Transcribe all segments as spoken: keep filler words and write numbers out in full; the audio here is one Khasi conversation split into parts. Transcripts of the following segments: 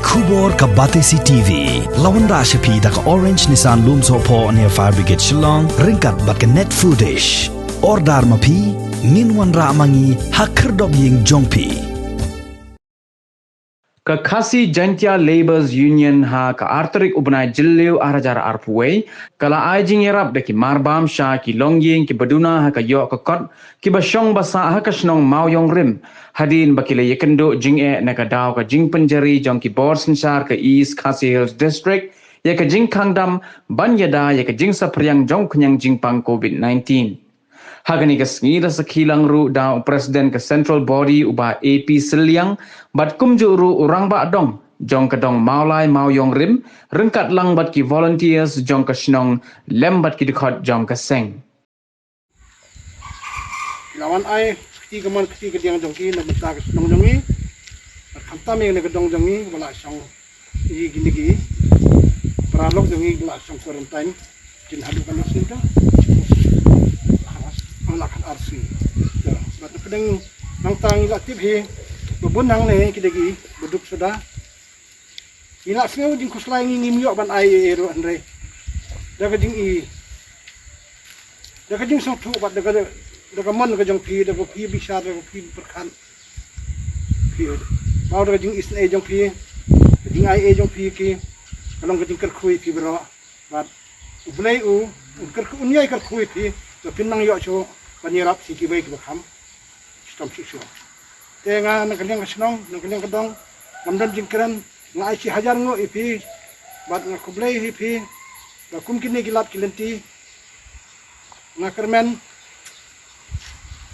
Khubor ka Batesi T V. La wanrah sha phi da ka Orange Nissan Lumsohphoh near Fire Brigade Shillong, ryngkat bad ka Net Foodish. Order ma phi, ngin wanrah ma ngi ha khyrdop ïing jong phi. Ka Khasi Jaintia Labour's Union ha ka ar tarik u bnai Jylliew ar hajar arphew wei, ka la ai jingïarap da ki marbam sha ki longïing kiba duna ha ka ïoh ka kot, kiba shong ba sah ha ka shnong Mawïong Rim, hadien ba ki la ïakynduh jingeh na ka daw ka jingpynjari jong ki bor synshar ka East Khasi Hills District ïa ka jingkhang dam ban ïada ïa ka jingsaphriang jong khñiang jingpang covid nineteen. Ha kane ka sngi la sakhi lang ruh da u President ka Central Body u Bah A P Sylliang, bad kumjuh ruh u Rangbah Dong jong ka dong Mawlai Mawïong Rim, ryngkat lang bad ki volunteers jong ka shnong lem bad ki dkhot jong ka seng. Ki la wan ai kti kamon kti kadiang jong ki na bynta ka shnong jong ngi. Bad khamtam ïa kane ka dong jong ngi ba la shong ïa kine ki paralok jong ngi ba la shong quarantine. Jin haduh kane ka sngi ka la khat ar sngi. Bad na pdeng nangta ngi la tip hi ba bun hangne ki dei ki ba duk suda. Ngi la sngew jingkhuslai, ngi ngim ïoh ban ai ei ei ruh hynrei da ka jingi, da ka jingsngewthuh bad da ka, da ka mon ka jong phi, da ka phi bishar, da ka phi pyrkhat. Phi, bad da ka jingisynei jong phi, ka jingai ei jong phi ki, ka long ka jingkyrkhu ïa phi baroh. Bad U Blei u, un kyrkhu, un ïai kyrkhu ïa phi, ba phin nang ïoh shuh ban ïarap sha kiwei kiba kham shitom shuh shuh. Te nga na ka liang ka shnong, na ka liang ka dong, ngam don jingkren, nga ai shi hajar nguh ïa phi, bad nga khublei ïa phi ba kum kine ki lad ki lynti, nga kyrmen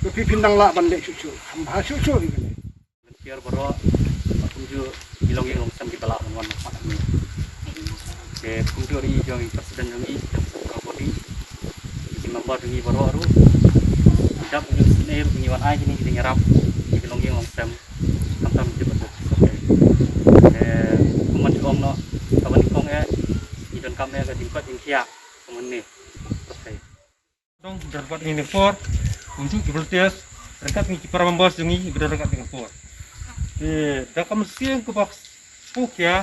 ba phi phin nang lah ban leh shuh shuh, kham bha shuh shuh ïa kane. Volunteer baroh, bad kumjuh ki longïing longsem kiba lah ban wan ha kane. Te kumjuh ruh i jong i president jong i, jong i central body, ki member jong i baroh ruh. Dap ngi sngewbha ngi wan ai kine ki jingïarap ïa ki longïing longsem. Khamtam ki ba duk. Te kumba ngi ong noh, kaba nyngkong eh, ngi donkam eh ka jingkoit jingkhiah kumne. Dong, da bad ngi ne por, kumjuh ki volunteers, ryngkat ngi ki para members jong ngi, ba da ryngkat ngi ne por. Te da ka mynsiem kaba sngewkhia,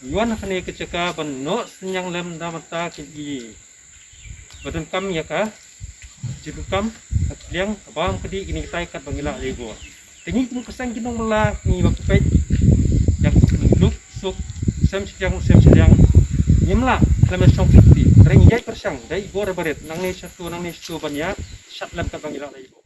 wan ha kane ka jaka ban noh synñiang lem na bynta ki ba donkam ïa ka jingdonkam, ka pliang, ka bam ka dih, kine kitai katba ngi lah lei bor. Te ngi kum ka seng ki nongmylla ngi ba peit ïa ka duk suk, sem shiliang, sem shiliang. Ngim lah khlem shong kti. Hynrei ngi ïai pyrshang da i bor barit, nangne shato, nangne shato ban ïa shad lem katba ngi lah lei bor.